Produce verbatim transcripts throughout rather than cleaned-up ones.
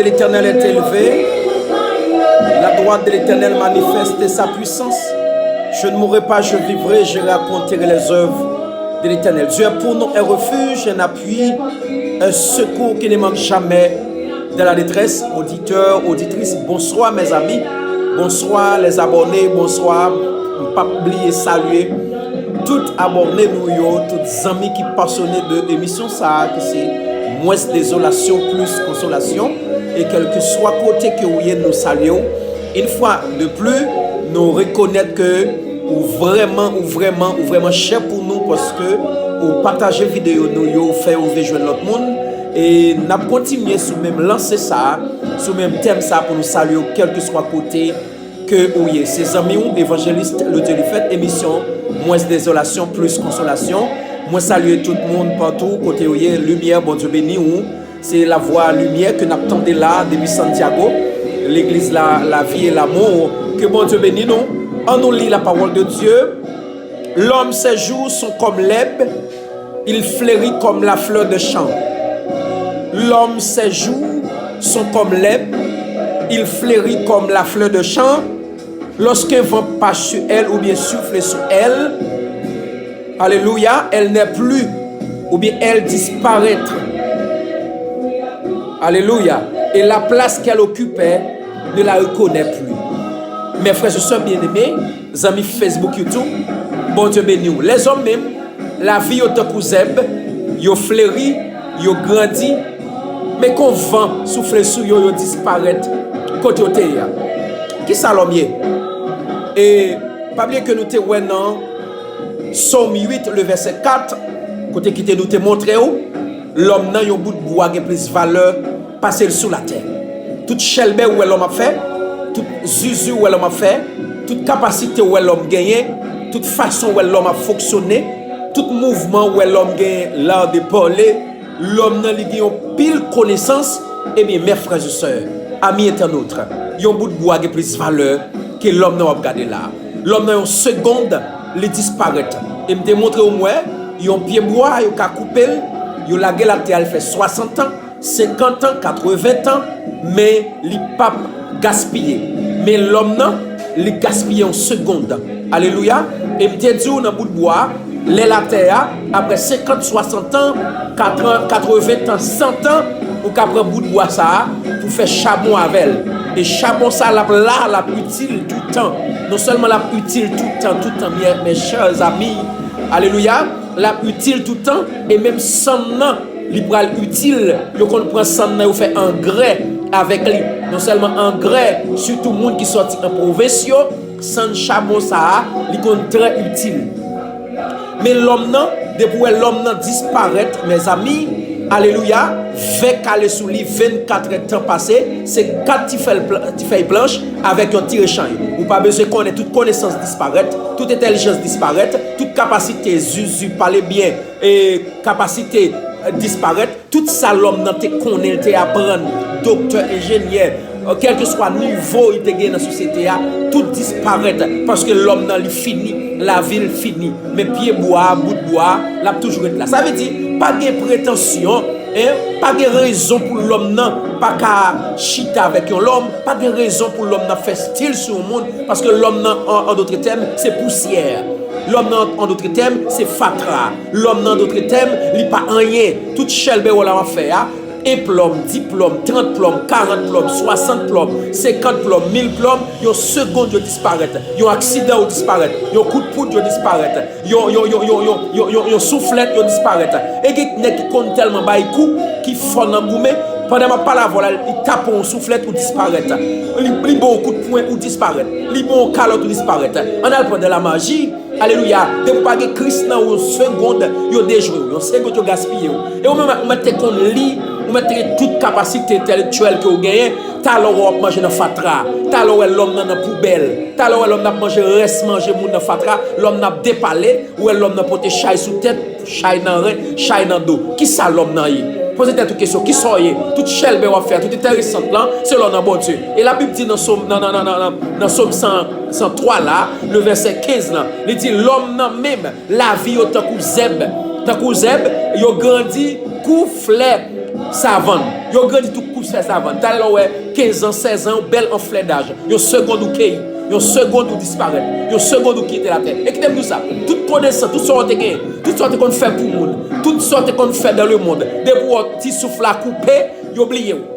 L'Éternel est élevé, la droite de l'Éternel manifeste sa puissance. Je ne mourrai pas, je vivrai, je raconterai les œuvres de l'Éternel. Dieu est pour nous un refuge, un appui, un secours qui ne manque jamais dans la détresse. Auditeurs, auditrices, bonsoir mes amis, bonsoir les abonnés, bonsoir, m p ap bliye salye tout abòne nou yo, tout zanmi ki pasyone de emisyon sa a, ki se Mwens Dezolasyon Plis Konsolasyon. E kèlkeswa kote ke ou ye, nou salye w. Une fois de plus, nou rekonèt ke ou vrèman, ou vrèman, ou vrèman chè pou nou, paske ou pataje videyo nou yo, ou fè yo rejwenn lòt moun. E n ap kontinye sou menm lanse sa a, sou menm tèm sa a pou nou salye w, kèlkeswa kote ke ou ye. Se zanmi w, Evanjelis Lodieu Lifèt, emisyon Mwens Dezolasyon, Plis Konsolasyon. Mwen salye tout moun patou kote ou ye. Limyè, Bondye beni w. Se lavwa limyè ke n ap tande la depi Santiago, legliz la, lavi e lamou. Ke Bondye beni nou. Annou li la parole de Dieu. L'homme, ses jours sont comme l'herbe, il fleurit comme la fleur de champ. L'homme, ses jours sont comme l'herbe, il fleurit comme la fleur de champ. Lorsqu'un vent passe sur elle ou bien souffle sur elle, alléluia, elle n'est plus, ou bien elle disparaît. Alléluia. Et la place qu'elle occupait ne la reconnaît plus. Mes frères et sœurs bien-aimés, zanmi Facebook, YouTube, Bondye beni w. Lèzòm menm, lavi yo tankou zèb, yo fleri, yo grandi, men kon van soufle sou yo, yo disparèt kote yo te ye a. Kisa lòm ye? E pa bliye ke nou te wè nan Sòm uit, le vèsè kat, kote ki te nou te montre w, lòm nan yon bout bwa gen plis valè pase l sou latè. Tout chèlbè ou wè lòm ap fè, tout zuzu ou wè lòm ap fè, tout kapasite ou wè lòm genyen, tout fason ou wè lòm ap fonksyone, tout mouvman ou wè lòm genyen, l'art de parler, lòm nan li gen yon pil konesans, ebyen, mes frères et sœurs, amis internautes, yon bout bwa gen plis valè ke lòm nan w ap gade la. Lòm nan yon segond, li disparèt. E m te montre w, m wè, yon pye bwa, yo ka koupe l, yo lage l atè a, l fè swasant an, senkant an, katreven an, men li p ap gaspiye. Men lòm nan, li gaspiye yon segond. Alelouya! E m te di w nan bout bwa, lè l atè a, apre senkant, swasant an, katran, katreven tan, san tan, ou ka pran bout bwa sa a pou fè chabon avè l. E chabon sa a, l ap la, l ap itil toutan. Non sèlman l ap itil toutan, toutan, mes, mes chers amis, alelouya, l ap itil toutan, e menm sann nan, li pral itil. Yo konn pran sann nan, yo fè angrè avèk li. Non sèlman angrè, sitou moun ki sòti an pwovens yo, sann chabon sa a, li konn trè itil. Men lòm nan, depi w wè lòm nan disparèt, mezanmi, alelouya, ven kale sou li, vennkat èdtan pase, se kat ti fèy blan-, ti fèy blanch avèk yon ti rechanj. Ou pa bezwen konnen tout konesans disparèt, tout entèlijans disparèt, tout kapasite zuzu, pale byen, e kapasite, e, disparèt. Tout sa lòm nan te konnen, l te aprann, doktè, enjenyè, kèlkeswa nivo li te gen nan sosyete a, tout disparèt, paske lòm nan li fini, lavi l fini. Men pye bwa a, bout bwa a, l ap toujou ret la. Sa vle di, pa gen pretansyon, en, pa gen rezon pou lòm nan pa ka chita avèk yon lòm, pa gen rezon pou lòm nan fè stil sou yon moun, paske lòm nan, an, an dòt tèm, se pousyè. Lòm nan, an dòt tèm, se fatra. Lòm nan, an dòt tèm, li pa anyen. Tout chèlbè w wè lòm ap fè a, en plòm, di plòm, trant plòm, karant plòm, swasant plòm, senkant plòm, mil plòm, yon segond yo disparèt. Yon aksidan yo disparèt. Yon kout poud yo disparèt. Yon, yon, yon souflèt yo disparèt. E gen nèg ki konn tèlman bay kou, ki fò nan goumen, pandan m ap pale avè w la, li tape w yon souflèt ou disparèt. Li, li ba w yon kout pwen ou disparèt. Li ba w yon kalòt ou disparèt. Ann al pran de la maji. Alelouya. Depi w pa gen Kris nan ou, yon segond, yo dejwe w. Yon segond, yo gaspiye w. E ou menm, ou mèt te konn li, ou mèt te gen tout kapasite entèlektyèl ke w genyen. Talè w ap manje nan fatra. Talè w wè lòm nan nan poubèl. Talè w wè lòm nan ap manje rès manje moun nan fatra. Lòm nan ap depale. Ou wè lòm nan pote chay sou tèt, chay nan ren, chay nan do. Kisa lòm nan ye? Poze tèt ou kesyon, kisa w ye? Tout chèlbè w ap fè a, tout entèresant lan, se lè w nan Bondye. E Labib di nan Sòm, nan, nan, nan, nan, nan, nan Sòm san, san twa la, le vèsè kenz lan, li di, lòm nan menm, lavi yo tankou zèb. Tankou zèb, yo grandi kou flè. Savann. Yo grandi tou kous fè savann. Talè lè w wè kenz an, sèz an, yon bèl anflèdaj. Yon segond ou keyi. Yon segond ou disparèt. Yon segond ou kite latè. E kite m di w sa. Tout konesans, tout sa w te genyen, tout sa w te konn fè pou moun, tout sa w te konn fè dans le monde, depi w wè ti souf la koupe, yo bliye w.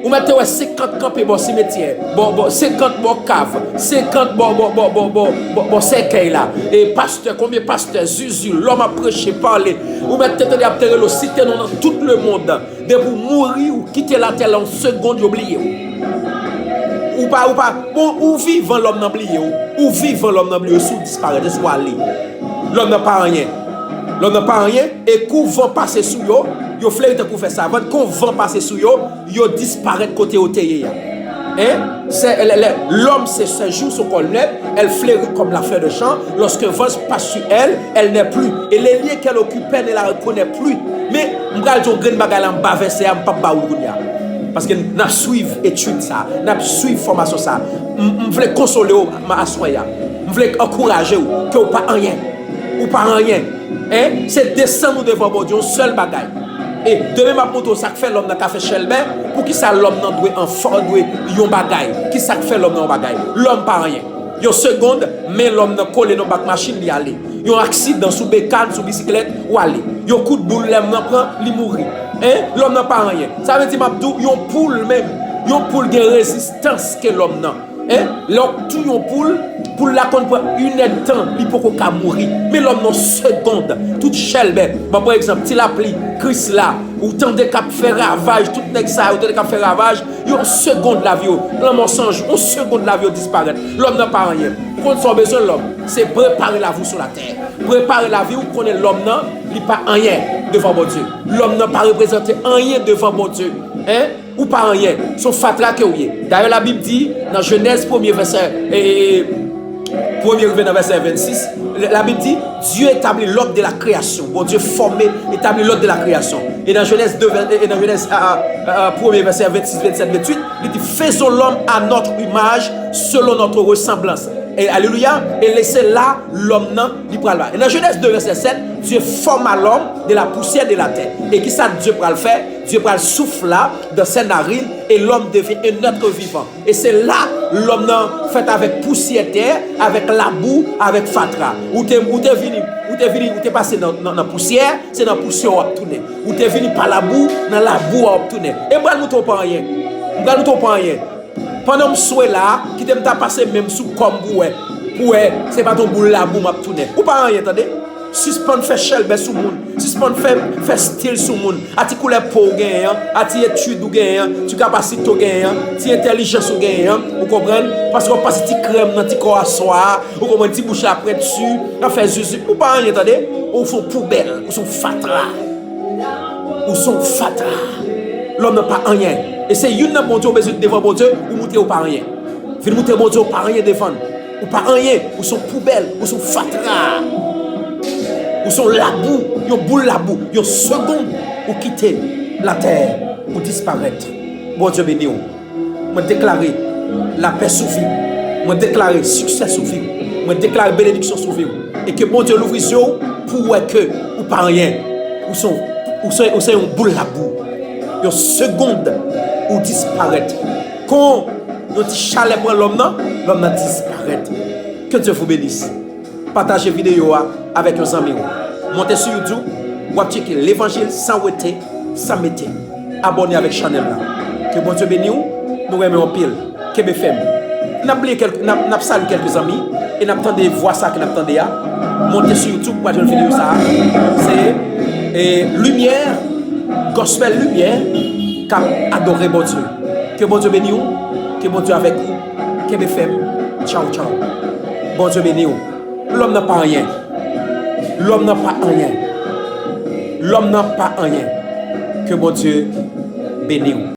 Ou mèt te wè senkant kanpe bò simetyè, bò, bò, senkant bò kav, senkant bò, bò, bò, bò, bò, bò, bò sèkèy la. E pastè, konbyen pastè, zizi, lòm ap preche, pale. Ou mèt te tande y ap te rele w, site non nan tout lemonn. Depi w mouri, ou kite latè la yon segond, yo bliye w. Ou pa, ou pa, bon, ou vivan, lòm nan bliye w. Ou vivan, lòm nan bliye w, si w disparèt, si w ale. Lòm nan pa anyen. Lòm nan pa anyen, e kou van pase sou yo, yo fleri tankou fè savann, kou van pase sou yo, yo disparèt kote yo te ye a. Hein? C'est, elle, elle, l'homme, c'est ses jours, son corps naît, elle fleurit comme la fleur de champ, lorsqu'un vent passe sur elle, elle n'est plus. Et les lieux qu'elle occupait ne la reconnaît plus. Men, m pral di yon grenn bagay la anba vèsè a, m p ap ba ou l kounye a. Paske n ap swiv etid sa, n ap swiv fòmasyon sa. M, m vle konsole w aswè a. M vle ankouraje w ke w pa anyen. Ou pa anyen. Hein? Se desann ou devan Bondye, yon sèl bagay. E demen m ap montre w sa k fè lòm nan ka fè chèlbè, poukisa lòm nan dwe anfò, dwe yon bagay. Kisa k fè lòm nan yon bagay? Lòm pa anyen. Yon segond, men lòm nan kole nan bak machin, li ale. Yon aksidan sou bekàn, sou bisiklèt, ou ale. Yon kout boul lòm nan pran, li mouri. Hein? Lòm nan pa anyen. Sa vle di, m ap di w, yon poul menm, yon poul gen rezistans ke lòm nan. Hein? Lè w touye yon poul, poul la konn pran inèdtan, li poko ka mouri. Men lòm nan segond, tout chèlbè. Ban pa egzanp, ti lapli, Krisla, ou tande k ap fè ravaj, tout nèg sa yo tande k ap fè ravaj, yon segond lavi yo, lanmò san jou, yon segond lavi yo disparèt. Lòm nan pa anyen. Ou konn sa w bezwen lòm? Se prepare lavi w sou latè. Prepare lavi w, konnen lòm nan, li pa anyen devan Bondye. Lòm nan pa reprezante anyen devan Bondye. Hein? Ou pa anyen. Se yon fatra ke w ye. Dayè, Labib di, nan Jenèz premye vèsè, e, e, e, premye rive nan vèsè vennsis, Labib di, Dieu établit l'ordre de la création. Bondye fòme, établit l'ordre de la création. E nan Jenèz de, vè- e nan Jenèz, a, a, a, a, premye vèsè vennsis, vennsèt, venntuit, li di, faisons l'homme à notre image, selon notre ressemblance. E, alelouya, e lese la, lòm nan, li pral la. E nan Jenèz de, vèsè sèt, Dieu forma l'homme de la poussière de la terre. E kisa Dye pral fè? Dye pral souf la dans ses narines et l'homme devient un être vivant. E se la lòm nan fèt avèk pousyè tè, avèk labou, avèk fatra. Ou te, ou te vini, ou te vini, ou te pase nan, nan, nan pousyè, se nan pousyè w ap tounen. Ou te vini pa labou, nan labou a w ap tounen. E m pral montre w pa anyen. M pral montre w pa anyen. Pandan m swe la a, kite m ta pase men m sou kò m pou wè. Pou wè, se pa t yon boul labou m ap tounen. Ou pa anyen, tande. Sispann fè chèlbè sou moun. Sispann fè, fè stil sou moun. A ti koulè po w genyen an, a ti etid ou genyen an, ti kapasite w genyen an, ti entèlijans ou genyen an, ou konprann? Paske w pase ti krèm nan ti kò a swa a, ou konprann, ti bouch la pwenti, w ap fè zuzu. Ou pa anyen, tande. Ou se yon poubèl, ou se yon fatra. Ou se yon fatra. Lòm nan pa anyen. E se youn nan Bondye ou bezwen devan Bondye, ou montre ou pa anyen. Vin montre Bondye ou pa anyen devan l. Ou pa anyen. Ou se yon poubèl. Ou se yon fatra. Ou se yon labou. Yon boul labou. Yon segonn ou kite latè, ou disparèt. Bondye beni w. Mwen deklare lapè sou vi w. Mwen deklare siksè sou vi w. Mwen deklare benediksyon sou vi w. E ke Bondye louvri zye w pou w wè ke ou pa anyen. Ou se, ou se, ou se yon boul labou. Yon segonn, ou disparèt. Kon yon ti chalè pran lòm nan, lòm nan disparèt. Que Dieu vous bénisse. Pataje videyo a avèk yon zanmi w. Monte sou YouTube, w ap tcheke Levanjil san wete, san mete. Abòne avèk chanèl la. Ke Bondye beni w, nou renmen w anpil. Kenbe fèm. N ap bliye kèlke, n ap, n ap salye kèlke zanmi e n ap tande vwa sa ke n ap tande a. Monte sou YouTube, w a jwenn videyo sa a. Se, e, Limyè, Gospel Limyè, k ap adore Bondye. Ke Bondye beni w, ke Bondye avèk ou. Kenbe fèm. Tchaw, tchaw. Bondye beni w. Lòm nan pa anyen. Lòm nan pa anyen. Lòm nan pa anyen. Ke Bondye beni w.